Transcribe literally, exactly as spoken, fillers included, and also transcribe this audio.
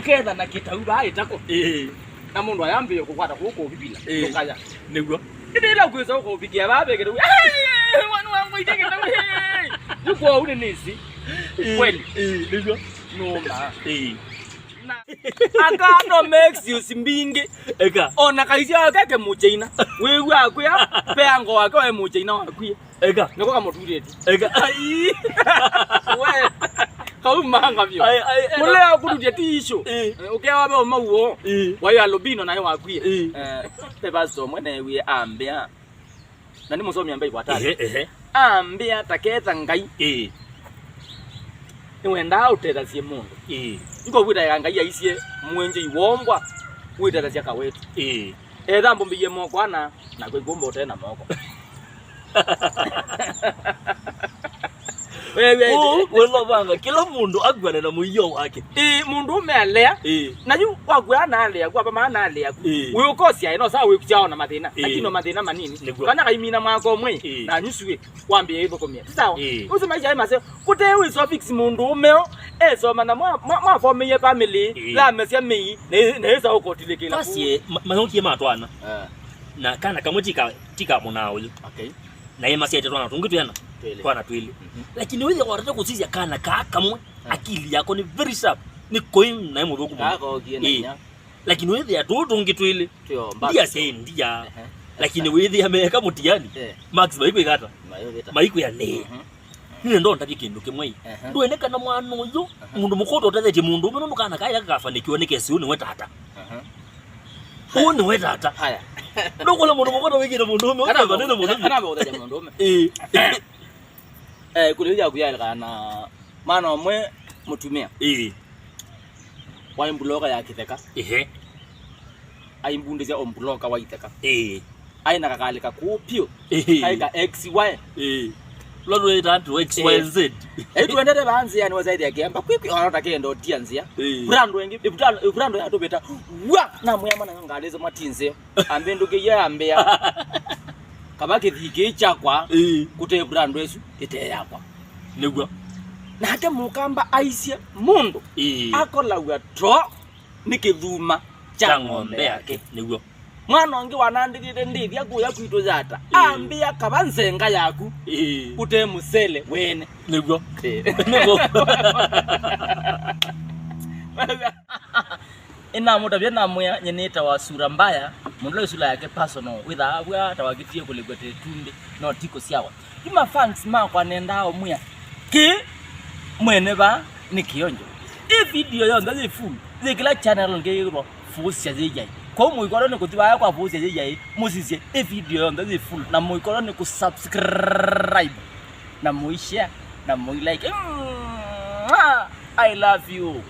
Ketha na kĩtau vaa ĩtako. Ĩĩ. Na mũndũ ayambĩĩa kũkwata kũu kũvivila. Ĩĩ. Ndũkaya. Nĩguo. Ĩndĩ ĩla ũkwĩsa ũkũvikĩa vaa ve kĩtau. Ai, mwana wakwa, ite kĩtau. Yu kwoou nĩ nĩsĩ. Ĩĩ. Kweli. Ĩĩ, nĩguo. Nũma. Ĩĩ. Na aka no make excuse mbingĩ. Eka. Ona kaisya kake mũchaina. Wĩw'a akwĩa, peango wake waĩ mũchaina wakwie. Eka. Nĩko kamũturĩtye. Eka. Ai. We. Kaumanga vyo. Ai, ai, eka. Kũlea kũtutia ti issue. Ĩĩ. Eh, ũkewa ve ũmauo. Ĩĩ. Waĩ albino naye wakwie. Ĩĩ. Eh, pe pastor ũmwe neewie ambĩa. Na nĩ mũsomi ambe ĩkwatani. Ehe, ehe. Ambĩa ta ketha Ngai. Ĩĩ. Nĩwendaa ũtethasye mũndũ. Ĩĩ. Nĩko wĩtaĩa Ngai aisye mwenje iwombwa wĩtethasya kawetu. Ĩĩ. Etha mbũmbĩie moko ana, na kwĩ kũmba ũte na moko. Wewe. Ũu wĩlovanga kĩla mũndũ akuane na mũio wake. Ĩĩ, mũndũ ũme alea. Ĩĩ. Na yu wakuana alea, kwamba maana alea. Ĩĩ. Wĩ ũkosya, no sawa wĩkũsyaona mathĩna. Ĩĩ. Lakini no mathĩna manini. Nĩguo. Kana kaimina mwaka ũmwe, ĩĩ, na nyusu ĩ, wambĩe ĩthũkũmĩa. Ti sawa? Ĩĩ. Ũsu maisha ĩ maseo. Kũte wĩswa fix mũndũ ũmeo, esoma na mwa, mwa, mwafomeie family, ĩĩ, lamesya mĩi, na, na ĩsa ũkotilĩkĩla kũu. Kasie, ma-, mayokie matwana. Eh. Na kana kamwe tika, tika mũna ũyũ. Okay. Na ĩmasyaĩte twana tũngĩ twĩana. Twĩlĩ. Twana twĩlĩ. Mhm. Lakini wĩthĩa watata kũsisya kana kaa kamwe, eh, akili yako nĩ very sharp. Nĩ kũĩ naĩ mũthũku mũno. Kakokie na, ĩĩ, inya. Lakini wĩthĩa tũũ tũngĩ twĩlĩ. Tũyo, mbaka. Ndia sĩ ndia. Ehe. Lakini wĩthĩa meka mũtiani. Eh. Marks maikwĩkata. Maikwĩkata. Maikwĩa nĩ. Mhm. Nĩnenda ũndavye kĩndũ kĩmwe. Ehe. Ndwene kana mwana ũyũ, ehe, mũndũ mũkũũ ũtethetye mũndũ ũmwe nũndũ kana kaĩ kakafanikiwa nĩ kesi ũũ nĩwe tata. Ehe. Ũũ nĩwe tata. Haya. Ndũkũla mũndũ mũkũũ wĩkĩte mũndũ ũmwe, kana ũkĩva nĩnĩ mũndũ ũmwe. Kana ũthenya mũndũ ũmwe. Ĩĩ. Eh, kũlĩlya kuyaĩlĩkana na mwana ũmwe mũtumĩa. Ĩĩ. Waĩ mbuloka ya kĩtheka. Ehe. Aimbundĩsya o mbuloka wa itheka. Ĩĩ. Aĩ na kakalĩ kakũũ pyũ. Ĩĩ. Kaĩ ka X Y. Ĩĩ. Lolo ĩta andũ X Y Z. Ĩĩ. Ĩĩ, tuendete vaa nzĩanĩ wasaithia kĩamba kwĩkwĩ ona ũtakenda ũtia nzĩa. Ĩĩ. Brando ĩngĩ, ĩbrando, ĩbrando yatũvĩta. Wa! Namwĩa mwana ngalĩse matinzĩo. Ambĩndũkĩie ambĩa. Kava kĩthii kĩĩ kyakwa, ĩĩ, kũte brando ĩsu ĩte yakwa. Nĩguo. Nake mũkamba aisye mũndũ, ĩĩ, akolaw'a too nĩ kĩthuma kya ng'ombe yake. Nĩguo. Mwana ũngĩ wanandĩkĩte ndĩthya kũya kwitũ yata. Ĩĩ. Ambĩa kava nzenga yaku, ĩĩ, kũte mũsele wene. Nĩguo. Ĩĩ. Nĩguo. Ĩnamũtavya namwĩa, "Nyie nĩtawa sura mbaya, mũndũ ũla sura yake personal, wĩthaa vw'a ta wakĩtie kũlĩkw'a ta ĩtumbĩ, no ti kũsyawa." Yu ma fans makwa nendaa ũmwĩa, kĩ mwene vaa nĩ kĩonjo. Ĩ video yonthe yĩ full, yĩ kĩla channel ngĩĩkĩthwa Fuusya Yĩyai. Kwoou mũikwatwa nĩ kũthi vaya kwa Fuusya Yĩyai, mũsisye ĩ video yonthe yĩ full, na mũikwatwa nĩ kũsubscribe, na mũishare, na mũilike. Mwah! I love you.